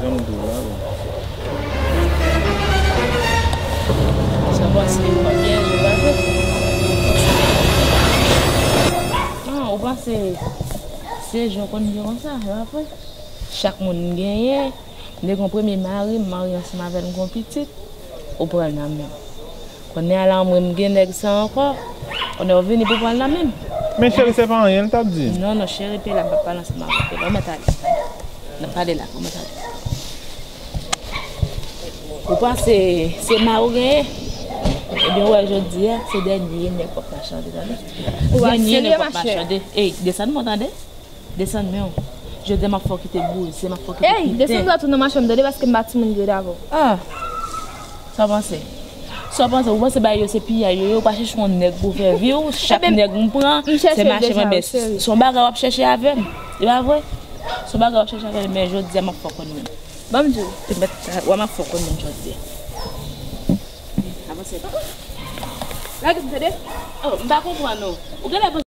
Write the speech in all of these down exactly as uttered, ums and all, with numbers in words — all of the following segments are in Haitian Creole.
Sa pase, ou pa byen, ou pa byen. Non, ou panse se jan w konn gen konsa, se pa vre? Chak moun m genyen, m te gen yon premye mari, m marye ansanm avè l, m gen yon pitit, ou pran l nan men m. Kounye a la, mwen, m gen nèg sa ankò, kounye a w vini pou pran l nan men m. Men cheri, se pa anyen l t ap di. Non, non, cheri, pe la, m p ap pale ansanm avè w, pe la, ou mèt ale. N ap pale la, ou mèt ale. Ou panse se mari w genyen? Ebyen, w wè jodi a, se dènye nèg w ap machande, tande? Dènye nèg w ap machande. Ey, desann mwen, tande? Desann men w. Jodi a m ap fè w kite bouzen, m ap fè w kite piten. Ey, desann dwat ou nan machann m tande, paske m pa timoun vre davè w. Ah! Sa w panse? Sa w panse? Ou panse bagay yo se piyay yo ye? Ou pa chèche yon nèg pou fè vi w? Chak nèg m pran, se mache mwen, men se yon bagay w ap chèche avè m. E pa vre? Se yon bagay w ap chèche avè m, men jodi a m ap fè w konn mwen. Ban m di w. Te mèt, wè m ap fè w konn mwen jodi a. Avanse. Lage m tande. Oh, m pa konprann ou. Ou genlè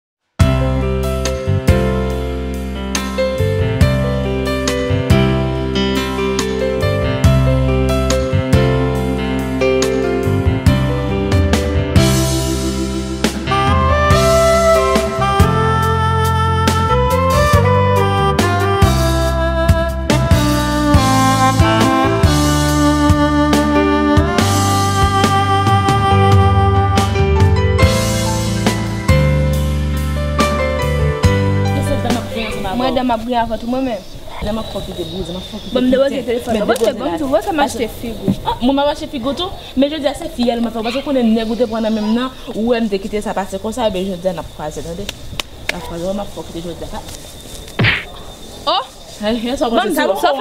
Mwen, dam ap gen avè tou mwen menm. Lè m ap fè w kite bouzen, m ap fè w kite piten. Ban m depoze telefòn nan. Bon, se bon, tou, bon, se m achte figi w. Ah, mwen m ap achte figi w tou? Men jodi a se fiyèl mwen fè w, paske w konnen nèg ou te pran nan men m nan, ou wè m te kite sa pase konsa, ebyen jodi a n ap kwaze, tande? N ap kwaze, wè m ap fè w kite jodi a. Oh! Sa poko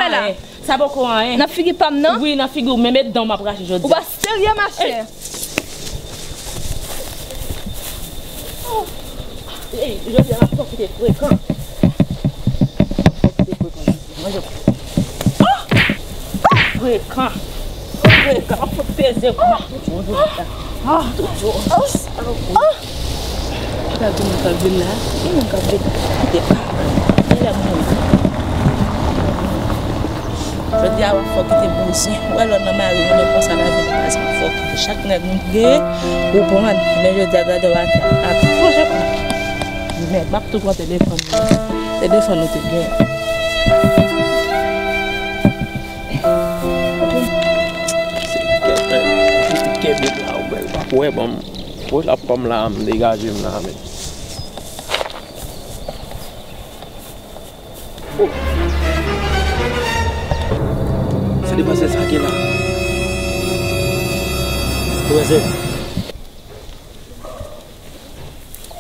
anyen. Sa poko anyen. Nan figi pa m nan? Wi, nan figi w, men met dan w m ap rache jodi a. Ou pa serye, machè? Ey, jodi a m ap fè w kite frekan. M ap fè w kite frekan jodi a. Manje. Oh! Oh! Frekan. Frekan. M ap fè w peze kou m ap touche w jodi a. Ah! Touche w. Oh! Salopri. Gade moun k ap vin la. Gen moun k ap vin. Kite pa. Genlè moun. Jodi a w ap fè w kite bouzen. Ou wè lè w nan mari w, men konsa lavi n pase, w ap fè w kite chak nèg nou gen, ou pran. Men jodi a gade w atè ap plonje pran. Men m ap tou pran telefòn nan. Se telefòn nou te gen. Se kèk, kèk la, ou bèl pa wè, bon. Bon, l ap pran m la, m degaje m la, men. Oh. Se demwazèl sa ki la. Demwazèl.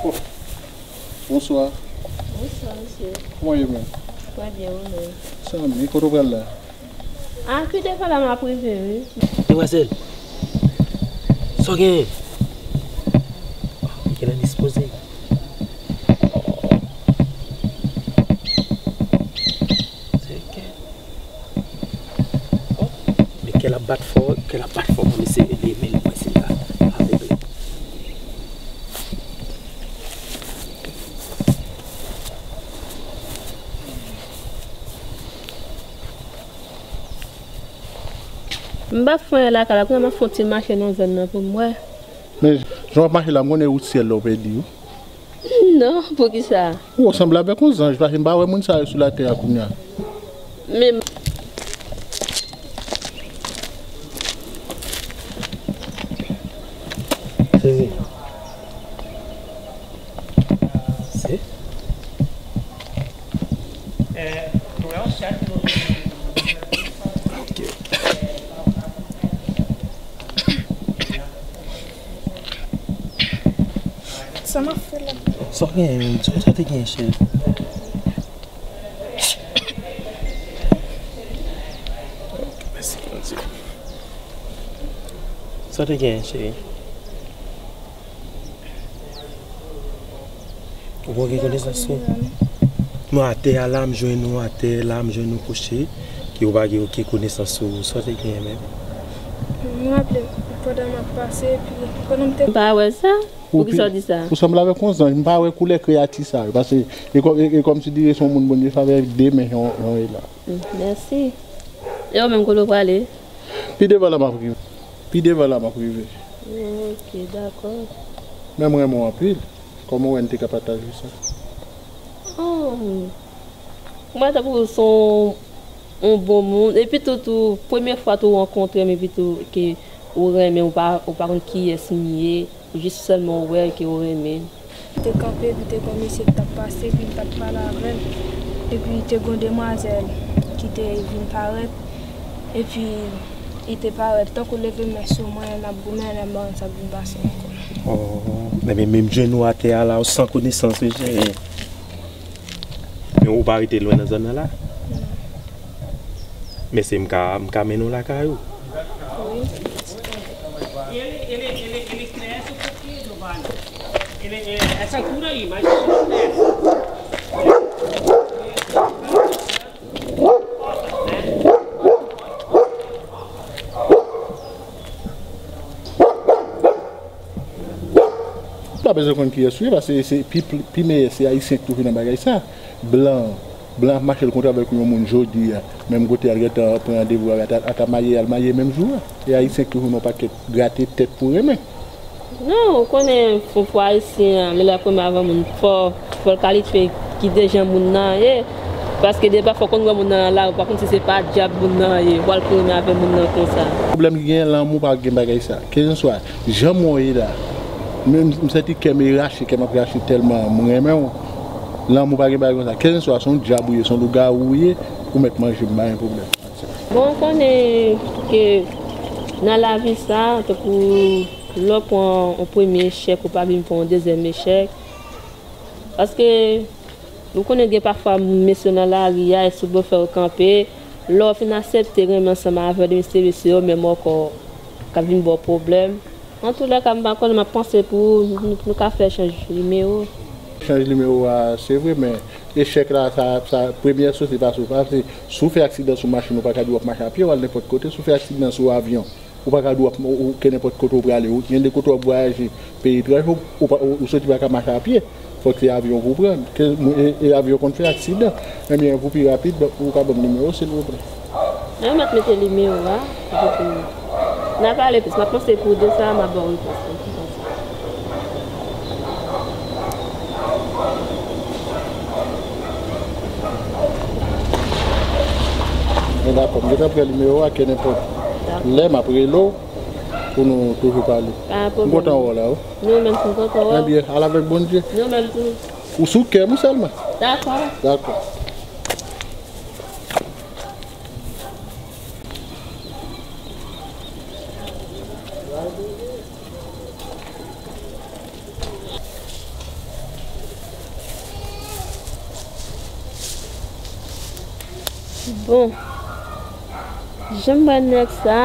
Oh. Bonswa. Bonswa, mesye. Kòman w ye menm? Trè byen, ou menm? Sanmi, kote w pral la? Ah, kite fè la, m ap rive, wi. Demwazèl, sa w genyen? Li genlè dispoze. Se kè. Oh, men kè l ap bat fò, kè l ap bat fò, ban m eseye leve l, mwen si l ka avègle. M pa fè anyen lakay la, kounye a m ap fè yon ti mache nan zòn nan pou m wè. Men, jan w ap mache la, m konnen ou syèl la w pèdi, wi. Non, poukisa? Ou sanble avèk yon zanj, paske m pa wè moun sa yo sou latè a kounye a. Men. Sezi. Se? Ok. Sa m ap fè la? Sa w genyen menm? Sa w te genyen, cheri? Mèsi, Bondye. Sa w te genyen, cheri? Ou gen konesans sou? Non, atè a la, m jwenn ou atè la, m jwenn ou kouche, ke ou pa gen okenn konesans sou ou. Sa w te genyen menm? M raple m pandan m ap pase, epi pandan m te... M pa wè sa. Poukisa w di sa? Ou sanble avèk yon zanj. M pa wè koulè kreyati sa yo. Paske e kò-, e, e kòmsi di se yon moun Bondye fè avèk de men jan, jan w ye la. Mm, mèsi. E ou menm, kote w prale? Pi devan la m ap rive. Pi devan la m ap rive. Ok, dakò. Men m renmen w anpil. Kòman w wè n te ka pataje sa? Oh, mwen tankou w se yon, yon bon moun. Epi tou, tou, premye fwa tou w rankontre m, epi tou ke ou renmen, ou pa, ou pa konn kiyès m ye. Jis sèlman ou wè ke ou renmen. Li te kanpe, epi te gon mesye ki t ap pase, epi li t ap pale avè l. Epi te gon demwazèl ki te vin parèt, epi li te parèt tankou leve men sou mwen, l ap goumen, l ap mande sa k vin pase ankò. Oh, ebyen, menm jenou atè a la, ou san konesans, mesye. Men ou pa rete lwen nan zòn nan la? Non. Men se m ka, m ka mennen w lakay ou. Wi. Ele, ele, ele, ele cresce um pouquinho, Giovanni. Ele, ele, essa altura aí, mas ele cresce. M pa bezwen konn kiyès ou ye, paske se pi, pi meyè se Ayisyen k toujou nan bagay sa. Blan, blan ap mache l kontre avèk yon moun jodi a, menm kote a l gentan pran randevou avè l, ata, ata maye, al maye menm jou a. E Ayisyen k toujou nan yon pakèt grate tèt pou renmen. Non, ou konnen, fò, fò Ayisyen an, lè l ap renmen avè moun, fò, fò l kalifye ki de jan moun nan ye. Paske depa fò w konn wè moun nan nan lari, ou pa konn si se pa dyab moun nan ye, ou pral pou renmen avè moun nan konsa. Pwoblèm ki genyen, lanmou pa gen bagay sa. Kèlkanswa jan m wè w ye la, menm m santi kè m e rache, kè m ap rache tèlman m renmen w. Lanmou pa gen bagay konsa. Kèlkanswa se yon dyab ou ye, se yon lougawou ou ye, ou mèt manje m, pa gen pwoblèm. Bon, ou konnen ke nan lavi sa, tankou lè w pran yon premye echèk, ou pa vin pran yon dezyèm echèk. Paske ou konnen gen pafwa mesye nan lari a, e sou do fè yo kanpe. Lè w fin aksepte renmen ansanm avè l, e se mesye yo menm ankò k ap vin ba w pwoblèm. Antoulèka, m pa konnen, m ap panse pou nou, nou, nou ka fè chanj nimewo. Chanj nimewo a, se vre, men echèk la, sa, sa, premyè soti pa sou, pa, se, si w fè aksidan sou machin, ou pa ka di w ap mache a pye, w al nenpòt kote, si w fè aksidan sou avyon, ou pa ka di w ap, ou, ou, ke nenpòt kote w prale, ou, gen de kote w ap vwayaje, peyi etranje, ou, ou pa, ou, ou soti pa ka mache a pye, fòk se avyon pou w pran. Ke, e, e avyon konn fè aksidan. Ebyen, pou pi rapid, ou ka ban m nimewo, silvouplè? Mwen mèt mete nimewo a, epi n a pale plis. M ap panse pou de sa, m ap ba w repons. Men dakò, m gentan pran nimewo a, ke nenpòt lè m ap rele w pou nou toujou pale. Pa gen pwoblèm. M kontan wè w la, wi. Nou menm tou, m kontan wè w. Ebyen, al avèk Bondye. Nou menm tou. Ou sou kè m sèlman. Dakò. Dakò. Bon, jan m wè nèg sa,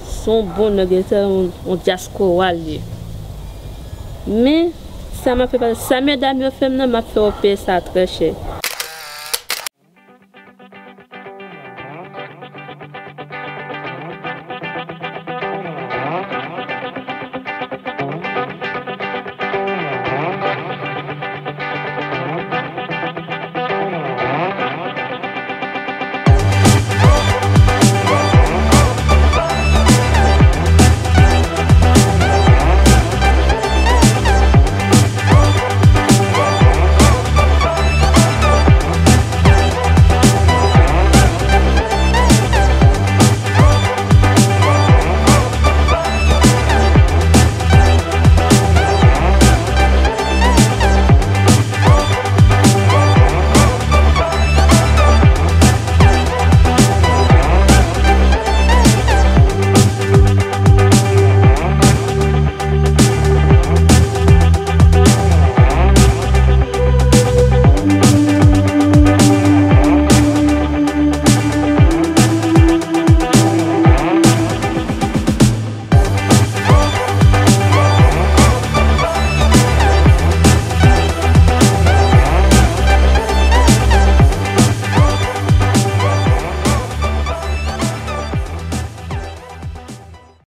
se yon bon nèg, se yon, yon dyaspora l ye. Men, sa m ap fè, sa medam yo fè m nan, m ap fè yo peye sa trè chè.